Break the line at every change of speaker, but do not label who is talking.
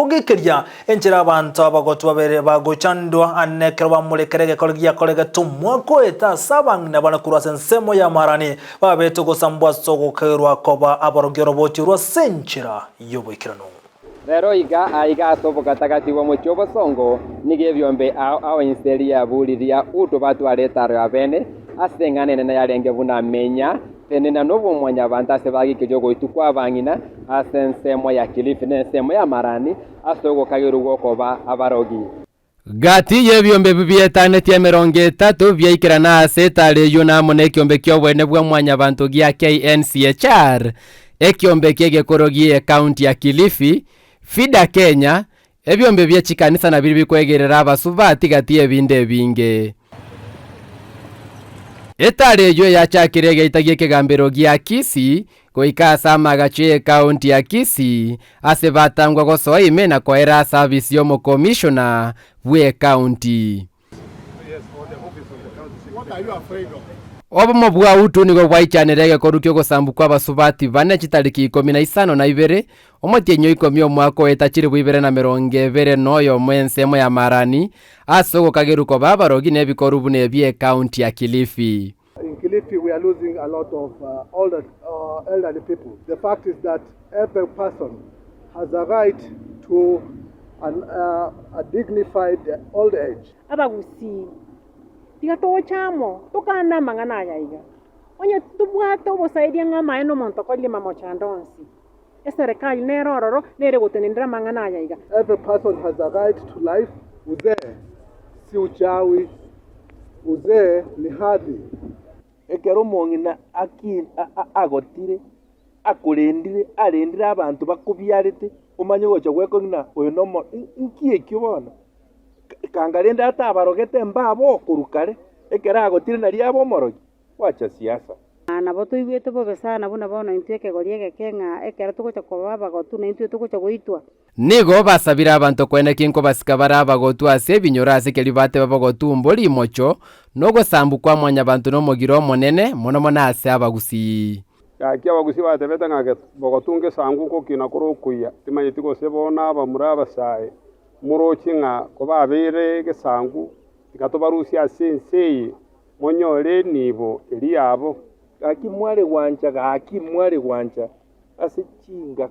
Kogoikeria enchera abanto abagotu babere bagochandwa ane ekero bamorekera egekore giakoregete omwaka oeta ase abang'ina bane korwa ase ensemo y'amarani babete ogosambwa ase ogokagerwa koba abarogi oroboti orwo ase enchera y'oboikeranu.
Rero iga aiga ase obogatagati bw'omochie obosongo nigo ebiombe ao ao inse riaburi ria Utu batware etaro y'abene ase eng'ana enene yarenge buna menya tenena nobw'omwanyabanto ase bagikeria ogoitwa kw'abang'ina ase ensemo ya Kilifi na ensemo y'Amarani ase ogokagerwa gw'okoba abarogi.
Gati y'ebiombe ebi bietanetie 30 biaikerana ase etaro eyio na amo nekiombe ki'oboene bwa mwanyabanto gia KNCHR, ekiombe ki'egekoro gi'ecounty ya Kilifi, FIDA Kenya, ebiombe bie chikanisa na biria bikoegerera abasubati gati y'ebinde ebinge. Etaro eyio eyachakire egeita gi'ekegambero gia Kisii Goika ase amagacho y'ekaunti ya Kisii ase batangwa gosoa ime na koera ase afisi y'omokomishona bw'ekaunti. Obomo bwa Utu nigo bwaichanire egekoru ki'ogosambu kw'abasubati bane chitariki 12, omotienyi o ikomi omwaka oeta chilifu ibere na 21 ensemo ya Marani, ase ogokagerwa koba abarogi nebikoru buna ebi'ekaunti ya Kilifi.
In Kilifi we are losing a lot of older elderly people. The fact is that every person has a right to an, a dignified old age.
Abagusii, tiga toche amo, tokane amang'ana aya iga. Onye tobwate obosaidia ng'a amaene omonto okorire mamochando onsi, eserekari nere ororo, nere egotenenera amang'ana aya iga.
Every person has a right to life, uzee si uchawi, uzee ni hadhi.
Ekero omong'ina agotire, akorendire, arendire abanto bakobiarete, omanye gocha gwekong'ina ng'a oyo nomo inki ekio bono? Kanga rende atabarogete mbabo korwa kare, ekero agotire nario abe omorogi. Gwacha siasa.
Nabo toigwete bobe sana buna bono intwe ekegori egeke ng'a ekero togocha koba abagotu naintwe togocha goitwa.
Nigo basabire abanto koeneki nkobasika bare abagotu ase ebinyoro ase keria bateba bogotu mbori imocho, na ogosambu kwa mwanyabanto nomogiro omonene, mono mono ase abagusii.
Gaki abagusii batebete ng'a bogotu ngesangu ngokina kore okuya, timanyeti gose bono abamura abasae moroche ng'a kobabeire egesangu tiga tobarusie ase ense eye. Monyore enibo eria yabo.
Gaki mware gwancha, gaki mware gwancha ase chingaka.